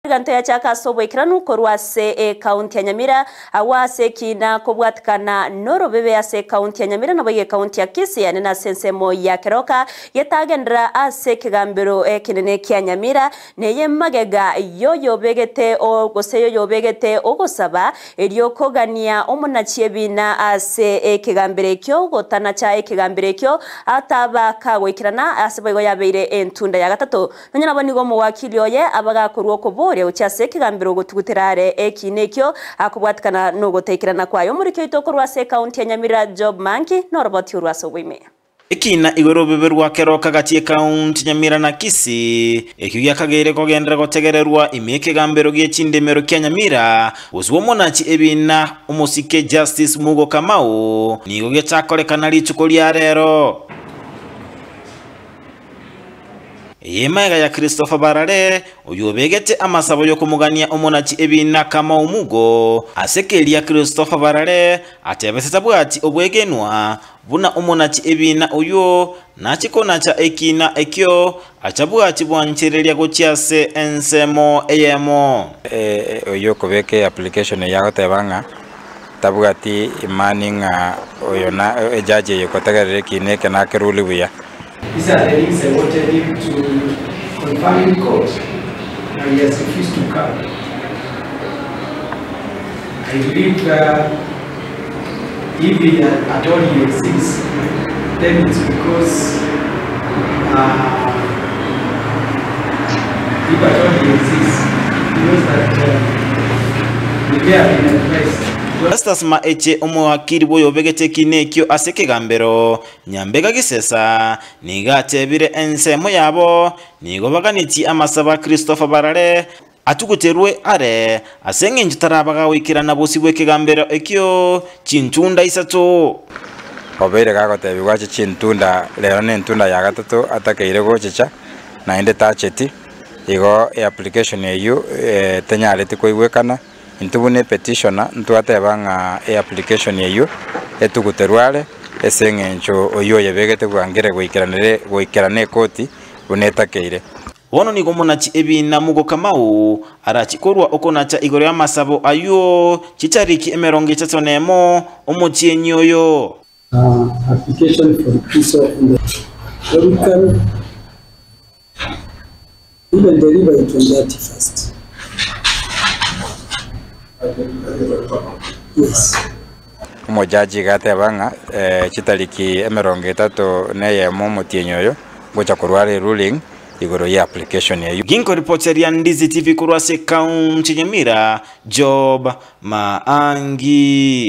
Egento yachaka ase oboikeranu korwa ase ekaunti ya Nyamira, agwo ase ekiina kobwatikana norobebe ase ekaunti ya Nyamira naboigo ekaunti ya Kisii ane nase ensemo ya Keroka, getagenderera ase ekegambero ekenene kia Nyamira, neye magega y'oyobegete gose y'oyobegete ogosaba, erio kogania omonachi ebiina ase ekegambero ekio, gotanacha ekegambero ekio, ataba kagoikerana, ase boigo yabeire entunda ya gatato. Nonya nabo nigo omowakili oye abagakorwa okoboria gochia ase ekegambero gotugutera are ekiina ekio akobwatikana nogotaikerana kwaye. Omoriki oito korwa ase ekaunti ya Nyamira Job Manki noroboti orwo ase oboime. Ekiina igoro orobebe rwa keroka gati ekaunti Nyamira na Kisii, ekio giakageire kogenderera gotegererwa ime ekegambero gie chindemero kia Nyamira, gose omonachi ebiina omosike Justice Mugo Kamau, nigo gechakorekana rituko ria rero. Eye magega ya Christopher Barare, oyobegete amasabo y'okomogania omonachi ebiina Kamau Mugo. Ase keria Christopher Barare atebete tabwati obwegenwa buna omonachi ebiina oyio nache konacha ekiina ekio achabwati bwanchereria gochia ase ensemo eyemo. Oyio okobeka eapplication eyio agoteba ng'a tabwati imani ng'a oyo na ejaji eye okotegerera ekiina eke nakerule buya. These are the things I wanted him to confirm in court, but he has refused to come. I believe if he at all he exists, then it's because if at all he exists, he knows that he may have been advised. Festus Maeche omowakiri bw'oyobegete ekiina ekio ase ekegambero Nyambega gisesa nigo atebire ensemo yabo nigo baganetie amasabo a Christopher Barare atuguterwe are ase engencho tarabaga goikerana bosio bw'ekegambero ekio chintunda isato. Obeire gagotebigwa ache chintunda rero nentunda ya gatato atakeire gochicha naende tacheti, igo eapplication eyio tenyareti koigwekana. Intwe buna epetitioner ntwateba ng'a eapplication eyio etuguterwe are ase eng'encho oyio oyebegete bwangire goikeranere goikerana ekoti buna etakeire. Bono nigo omonachi ebiina Mugo Kamau arachie korwa okonacha igoro y'amasabo ayio chitariki 31 omotienyi oyo. Application for recusal on the or we can even deliver it on 31st. Yes. Omojaji iga ateba ng'a chitariki 31 omotienyi oyo ngocha korwa are ruling igoro ye application eyio. Ginkoripoteria Ndizi TV korwa ase ekaunti ya Nyamira, Job Maangi.